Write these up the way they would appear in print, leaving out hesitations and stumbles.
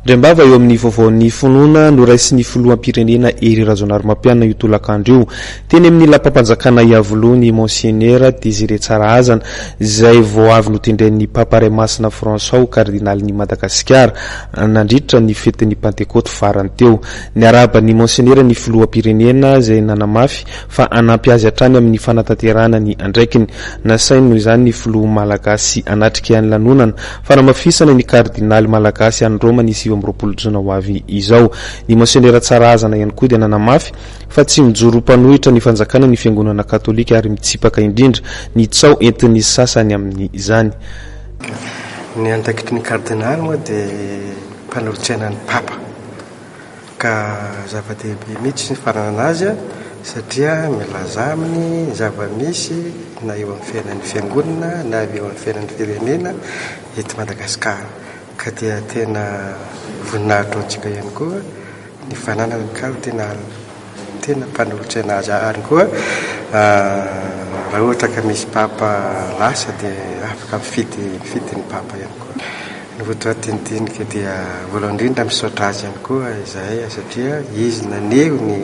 Indraimbava eo amin'ny vaovaon'ny finoana noraisin'ny filoham-pirenena Hery Rajaonarimampianina io tolakandro io. Teny amin'ny lapam-panjakana Iavoloha ny Monsenera Désiré Tsarahazana izay vao avy notendren'ny Papa Ray Masina François ho kardinalin'i Madagasikara nandritra ny fetin'ny Pantekoty farany teo. Niarahaba ny Monsenera ny filoham-pirenena izay nanamafy fa hanampy azy hatrany amin'ny fanatanterahana ny andraikiny. Nasainy noho izany ny filoha malagasy hanatrika ny lanonana fanamafisana ny kardinaly malagasy any Roma ny 29 jona ho avy izao. Ny Monsenera Tsarahazana ihany koa dia nanamafy fa tsy mijoro ho mpanohitra ny fanjakana ny fiangonana katolika ary mitsipaka indrindra ny tsaho entin'ny sasany amin'izany. Ny andraikitry ny kardinaly moa dia mpanolotsaina ny Papa. Ka zava-dehibe mihitsy ny fananana azy satria milaza aminy ny zava-misy na eo amin'ny fiainan'ny fiangonana na eo amin'ny fiainan'ny firenena eto Madagasikara. Ka dia tena voninahitra ho antsika ihany koa ny fananana ny kardinaly tena mpanolotsaina azy. Ary koa raha ohatra ka misy papa lasa dia afaka mifidy mifidy ny papa ihany koa. Ny votoatin'ny dia voalohany indrindra misaotra azy ihany koa izahay satria izy naneho ny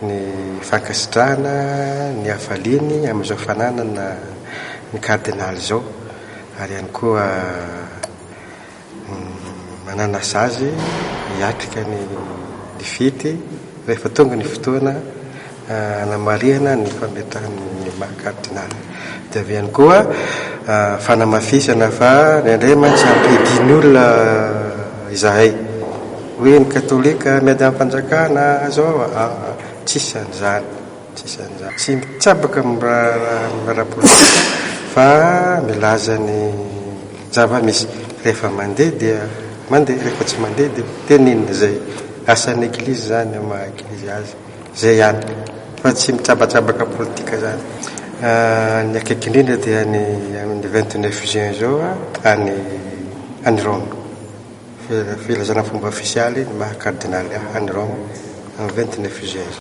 ny fankasitrahana ny hafaliany amin'izao fananana ny kardinaly izao ary ihany koa Mananasa azy hiatrika ny ny fety rehefa tonga ny fotoana hanamarihana ny fametrahana ny maha kardinaly. Dia avy ihany koa fanamafisana fa indraindray mantsy ampiadian'ny olona izahay hoe ny katolika miady amin'ny fanjakana zao, aa tsisy an'izany. Tsisy an'izany. Tsy mitsabaka amin'ny raharaha ara-politika fa milaza ny zava-misy. Rehefa mandeha dia mandeha, rehefa tsy mandeha dia tenenina izay. Asan'ny Eglizy izany amin'ny maha Eglizy azy. Izay ihany. Fa tsy mitsabatsabaka politika izany. Ny akaiky indrindra dia ny amin'ny 29 juin izao any any Roma. Filazana fomba ofisialy ny maha kardinaly ahy any Roma amin'ny 29 juin izao.